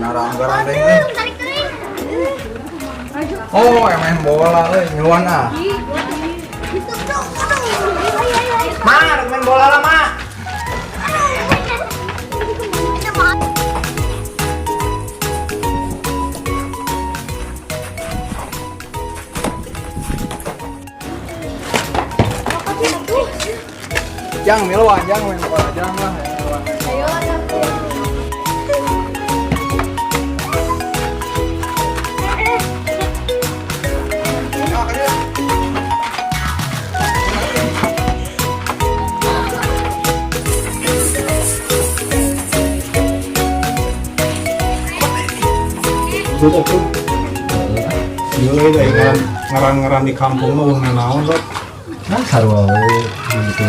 Benar garandeng euy. Oh, yang main bola euy, ngiluan ah. Ma, rek main bola lah, Ma. Jang miluan, jang main bola, jang lah. Miluan. Tuh tuh. Gila ya, ngaran-ngaran di kampung mah eueuh naon, Dok. Nah, sarua we gitu.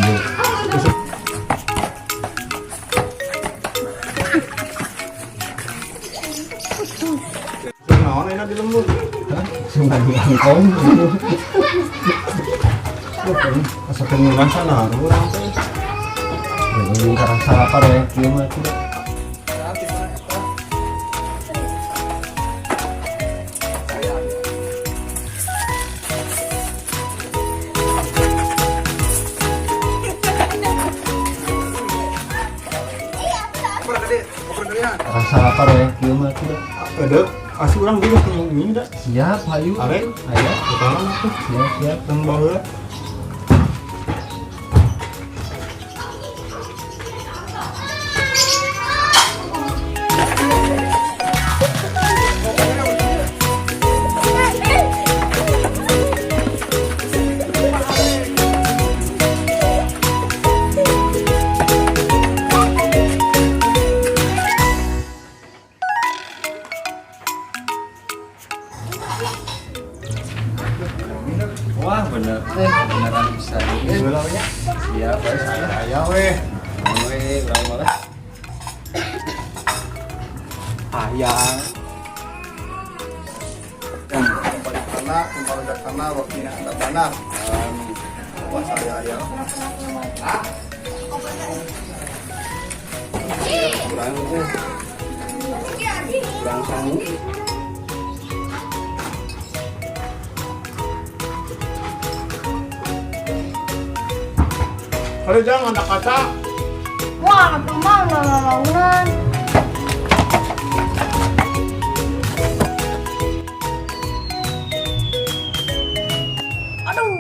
Naon enak di lembur? Hah? Cuma di angkong. Asa teu ngeunah sana urang teh. Ini karang salapar ya, kieu mah tuh. Karang salapar ya, kieu mah tuh. Ada asli urang dulu ini dah. Siap, hayu. Are, Aya. bakalan atuh. Siap, siap. Dan baheula. Wah, bener teh, beneran bisa. Baheula we nya. Siap, we saya. Aya we. We, urang malah. Hayang. Kembali sana, kembali ke sana, waktunya ada tanah. Wah, saya aya. Kurang teh. Kurang sangu. Ada jangan ada kaca. Wah, kemana launan? Aduh.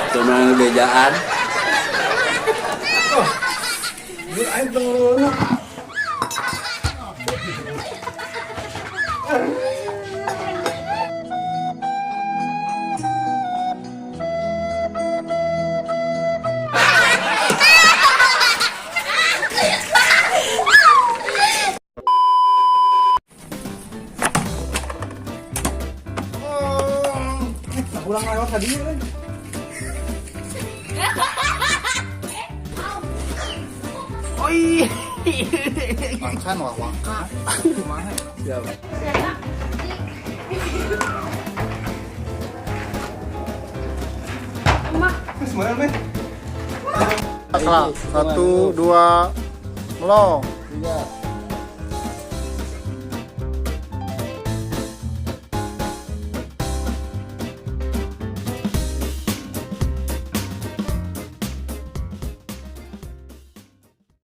Cuma bejaan. Urang lewat tadi euy. Bangsan wah waka. Kumaha? Siap. Geus meunang meh. Salah. 1 2 melong. Tiga.